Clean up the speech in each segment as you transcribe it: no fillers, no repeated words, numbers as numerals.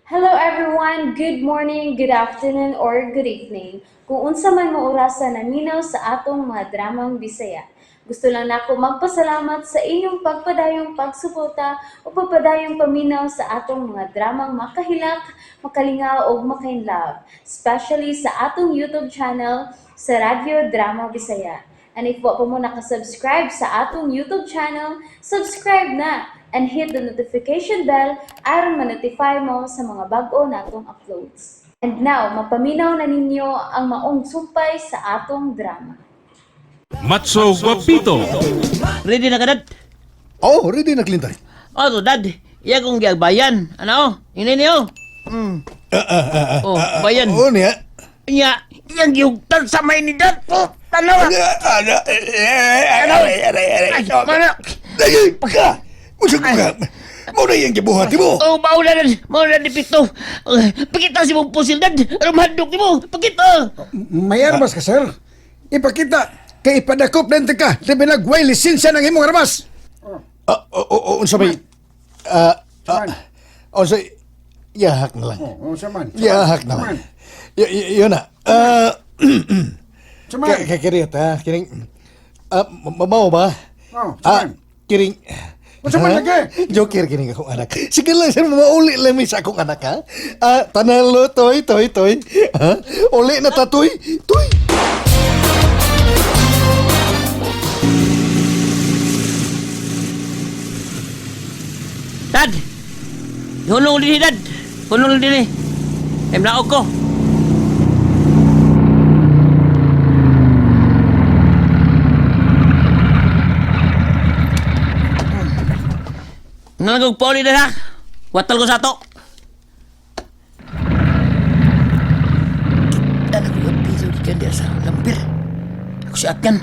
Hello everyone! Good morning, good afternoon, or good evening. Kung unsa man mo orasa naminaw sa atong mga dramang Bisaya. Gusto lang nako magpasalamat sa inyong pagpadayong pagsuporta o pagpadayong paminaw sa atong mga dramang makahilak, makalingaw ug makainlove, especially sa atong YouTube channel sa Radyo Drama Bisaya. And if wa pa mo nakasubscribe sa atong YouTube channel, subscribe na and hit the notification bell aron ma-notify mo sa mga bag-o natong uploads. And now, mapaminaw na ninyo ang maong sumpay sa atong drama. Matso Guapito. Ready na ka, Dad? Oh, ready na, Clinton. Oh, to, Dad. Iya kong giagbayan. Ano? Ini niyo. Oh, bayan. Oo niya. Nya, iyang gihugtan sa may ni Dad. Oh, tanawa. Ano? Aray, aray, aray. Ay, mana. Ay, ka. Usag ka. Mo na iyang gibuhat mo. Oh, mauna na, mauna ni Pito. Pakita si mong pusil, Dad. Ano mahadlok ni mo? Pakita. May armas ka, sir. Ipakita kay ipadakop na ka. Di binagway lisensya ng imong armas. Ah, oh, unsa may ah, ah, unsa yahak na lang. Oh, saman. Yahak na lang. Yun na. Ah, Saman. kay kiri ta, kiring ah, mamaw ba? Oh, Ah, saman. kiring. Unsa man Ha? lagi? Joker kining akong anak. Sige lang sir, mauli lang mi sa akong anak ha. Ah, tanalo toy toy toy. Ha? Uli na ta toy. Toy. Dad! Hulong din Dad. Hulong din eh. Ay, mlaog ko. Nalagog poli na ha. Watol ko sa ato. Kita na ko yung piso gikan diya sa lambir. Ako si Atkan.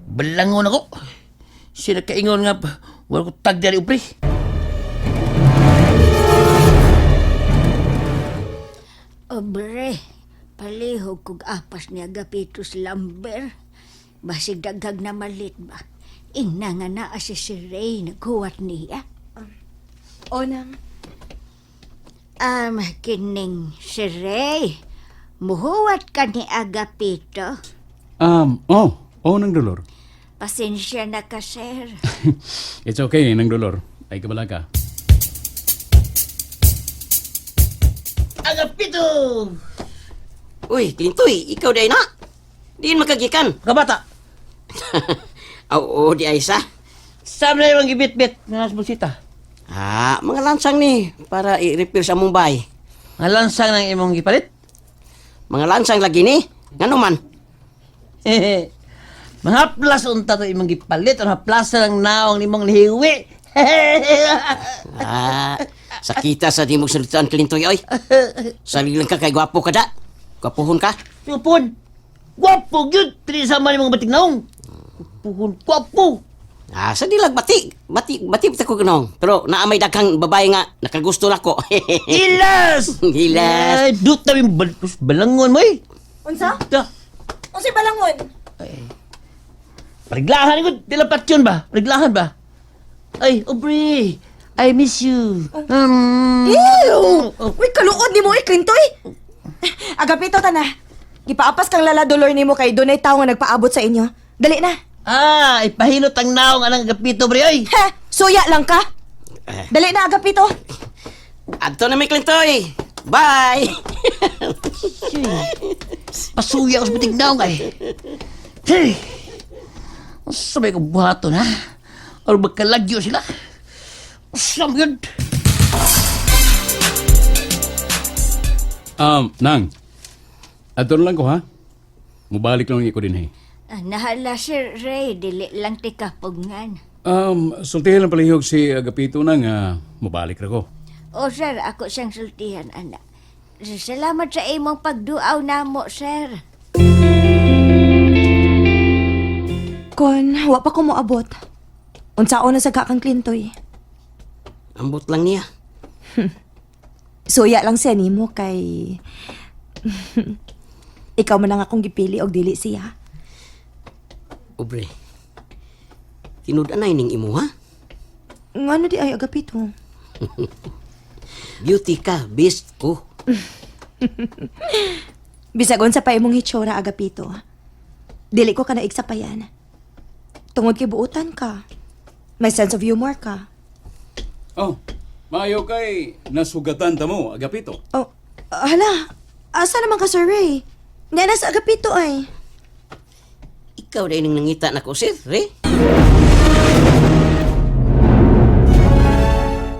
Balangon ako. Sila kaingon nga, wala ko tag diri upri. Obre, palihog kog apas ni Agapito sa lumber. Basig daghag na malit ba? Ingna nga naa si si Ray naghuwat niya. O nang, Kining si Ray, muhuwat ka ni Agapito. Oh, nang Dolor. Pasensya na ka, sir. It's okay, nang Dolor. Ay kabala ka. Agapito! Uy, Klintoy, ikaw day na. Diin makagikan. Kabata! Oo, di ay sa. Sabi na yung gibit-bit nga nasa bulsita. Ah, mga lansang ni para i-repair sa Mumbai. Nga lansang ng imong gipalit. Mga lansang lagi ni. Ngano man? Mga plas unta to imong gipalit, ang plasa ng naong nimong nihiwi. Ah, sakita sa di mo salitaan, Klintoy, oy. Sali lang ka kay gwapo ka da. Gwapuhon ka. Tupon! Gwapo gyud! Pili sa man imong batig naong. Gwapuhon, gwapo! Ah, sa dilag bati. Bati, bati pa ko ganong. Pero naa may daghang babae nga nakagusto nako. Ilas! Hilas. Ay, dut na yung balangon mo eh. unsa? Da. Unsay balangon? Pariglahan ko, dilapat yun ba? Pariglahan ba? Ay, Aubrey, I miss you. Ew! Oh, Uy, kaluod nimo eh, Clintoy! Agapito ta na. Gipaapas kang lala dolor nimo kay dunay tawo nga nagpaabot sa inyo. Dali na. Ah, ipahilot ang naong anang Agapito, bre, oy. Ha, suya lang ka. Dali na, Agapito. Adto na may Klintoy. Bye. Pasuya ko sa butig naong, ay. Hey! Sabay ko buhaton, ha? Or magkalagyo sila. Usam yun. Nang. Adto na lang ko ha. Mubalik lang ko din hey. Ah, nahala si Ray, dili lang ti kapugngan. Sultihin lang palihog si Agapito nang mubalik ra ko. O sir, ako siyang sultihan, anak. Salamat sa imong pagduaw namo, sir. Kon, wa pa ko moabot. Unsaon na sa kang Clintoy? Ambot lang niya. Suya lang siya nimo kay ikaw man ang akong gipili og dili siya. Obre. Tinud-anay ning imo ha? Ngano di ay, Agapito? Beauty ka, beast ko. Bisag unsa pa imong hitsura, Agapito. Dili ko ka naigsapayan. Tungod kay buutan ka. May sense of humor ka. Oh, maayo kay nasugatan ta mo, Agapito. Oh, hala. Asa naman ka, Sir Ray? Nga na sa Agapito ay. Ikaw na nang nangita na ko, sir, Ray.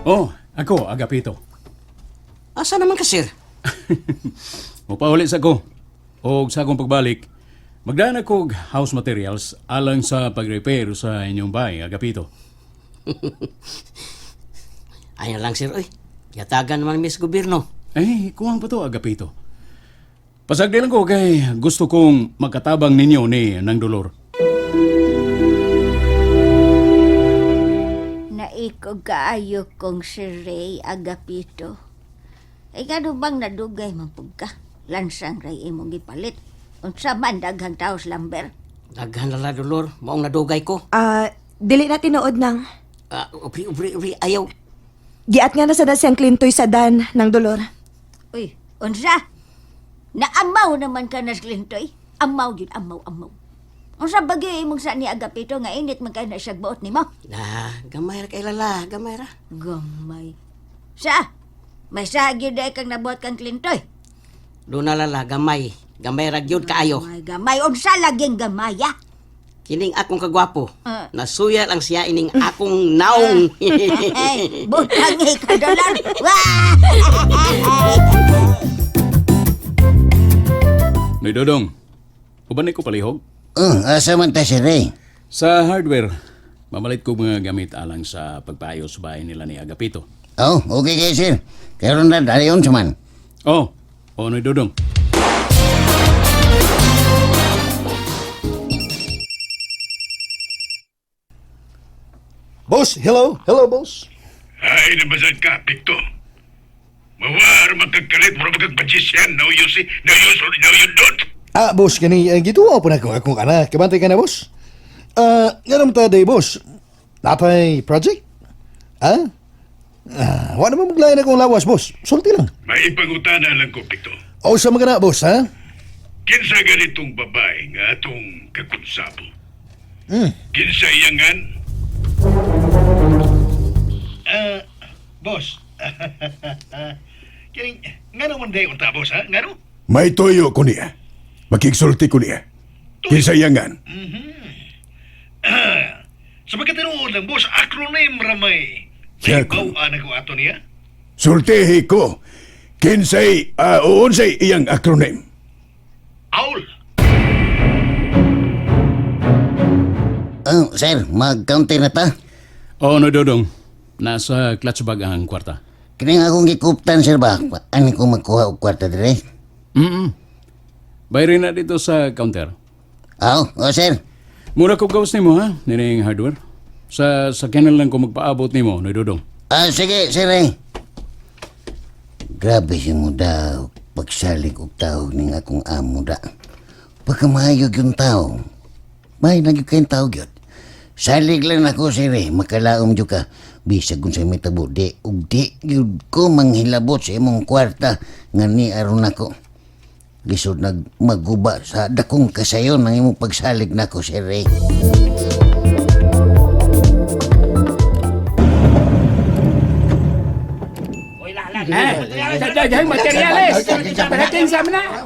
Oh, ako, Agapito. Asa naman ka, sir? Mupauli sa ko. Og sa akong pagbalik, magdaan ako og house materials alang sa pag-repair sa inyong bahay, Agapito. Ayun lang, sir, oy. Yatagan naman mi sa gobyerno. Eh, kuwang pa to, Agapito. Pasagdi lang ko kay gusto kong magkatabang ninyo ni Nang Dolor. Naikog kaayo kong si Ray Agapito. Ay kano bang nadugay man pug ka? Lansang ray imong gipalit. Unsa man daghang tao sa lamber. Daghan lala, Dolor. Maong nadugay ko. Ah, dili na tinuod nang. Ah, ubri, ubri, ubri. Ayaw. Giat nga na sa siyang Clintoy sa dan ng dolor. Uy, unsa? Naamaw naman ka na sa Clintoy. Amaw yun, amaw, amaw. Unsa bagay imong sa ni Agapito nga init man kay na siya buot nimo? Na, gamay ra kay lala, gamay ra. Gamay. Sa? May sa gyud ay kang nabuhat kang Clintoy. Doon na lala, gamay. Gamay ra gyud kaayo. Gamay, gamay. Unsa laging gamay, ah? Kining akong kagwapo. Ah. Nasuya lang siya ining akong naong. Hey, butang ka dolar. Wah! Noy Dodong, uban ko palihog. Oh, asa man ta si Ray? Sa hardware, mamalit ko mga gamit alang sa pagpaayos sa bahay nila ni Agapito. Oh, okay kay sir. Karon na dayon sa man. Oh, oh Noy Dodong. Boss, hello. Hello, boss. Ay, nabasad ka, Pikto. Mawar magkagkalit, mura magkagmagician. Now you see, now you sorry, now you don't. Ah, boss, kani gituwa po na akong akong anak. Kabantay ka na, boss. Ah, nga naman ta day, boss. Napay project? Ah? Ah, wa naman maglain akong lawas, boss. Sulti lang. May ipangutana lang ko, Pikto. O sa mga na, boss, ha? Kinsa ganitong babae nga atong kakunsabo? Kinsa iyangan? Ah, boss. Kining, nga naman day unta, boss, ha? Nga no? May toyo ko niya. Makigsulti ko niya. Kinsa iyangan. Sa pagkatinuod lang, boss, acronym ramay. Siya Ikaw, anak ko ato niya? Sultihi ko. Kinsay, unsay iyang acronym. Owl. Oh, sir, mag-counter na ta. Oh, Noy Dodong, nasa clutch bag ang kwarta. Kini nga akong gikuptan sir ba? Ani ko magkuha og kwarta dire? Mm. Bayarin na dito sa counter. Oh, oh sir. Mura ko gawas nimo ha, nining hardware. Sa sakyanan lang ko magpaabot nimo, Noy Dodong. Ah, sige, sir eh. Grabe si mo daw. Pagsalig og tao ning akong amo da. Pagkamaayog yung tao. May nagyod kayong tao gyud. Salig lang ako sir eh. Makalaom jud ka. Bisag kung sa mitabo di ug di gyud ko manghilabot sa imong kwarta nga ni aron nako. Lisod nag maguba sa dakong kasayon ang imong pagsalig nako sir eh. Daghang materyales. Para kinsa man na.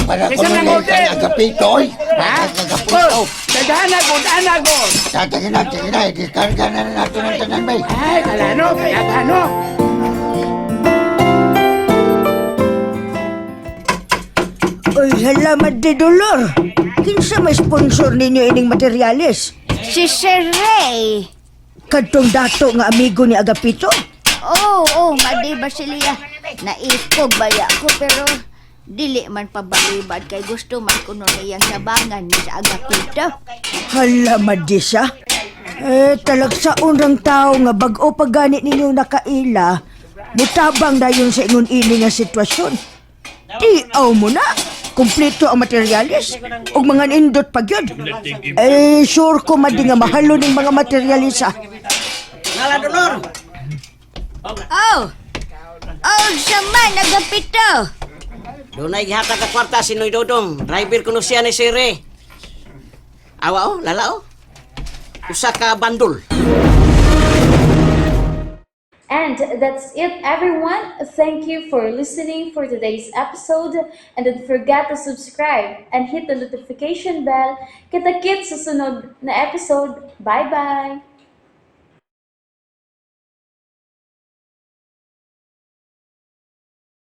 Para Kinsa nang order? Agapito, oy! Ha? Oh, daghan na gud ana gud. Sige na, sige na. Diskarga na na natin ang tanan, bay. Ay, kalano, kalano. Uy, salamat de Dolor. Kinsa may sponsor ninyo ining materyales? Si Sir Ray! Kadtong dato nga amigo ni Agapito? Oo, oh, oh, madi Basilia. Naikog baya ko pero dili man pabalibad kay gusto man kuno niyang sabangan ni sa Agapito. Hala, Madisa. Eh, talagsaon rang tao nga bag-o pa gani ninyong nakaila, mutabang dayon sa ingon ini nga sitwasyon. Tiaw mo na. Kumpleto ang materyales ug mga nindot pa gyud. Eh, sure ko madi nga mahalo ning mga materyales ah. Lala, Dolor! Oh. Unsa man, Agapito? Dunay gihatag ka kwarta si Noy Dodong. Driver kuno siya ni Sire. Awa oh, lala oh. Usa ka bandol. And that's it, everyone. Thank you for listening for today's episode. And don't forget to subscribe and hit the notification bell. Kita-kits sa sunod na episode. Bye-bye!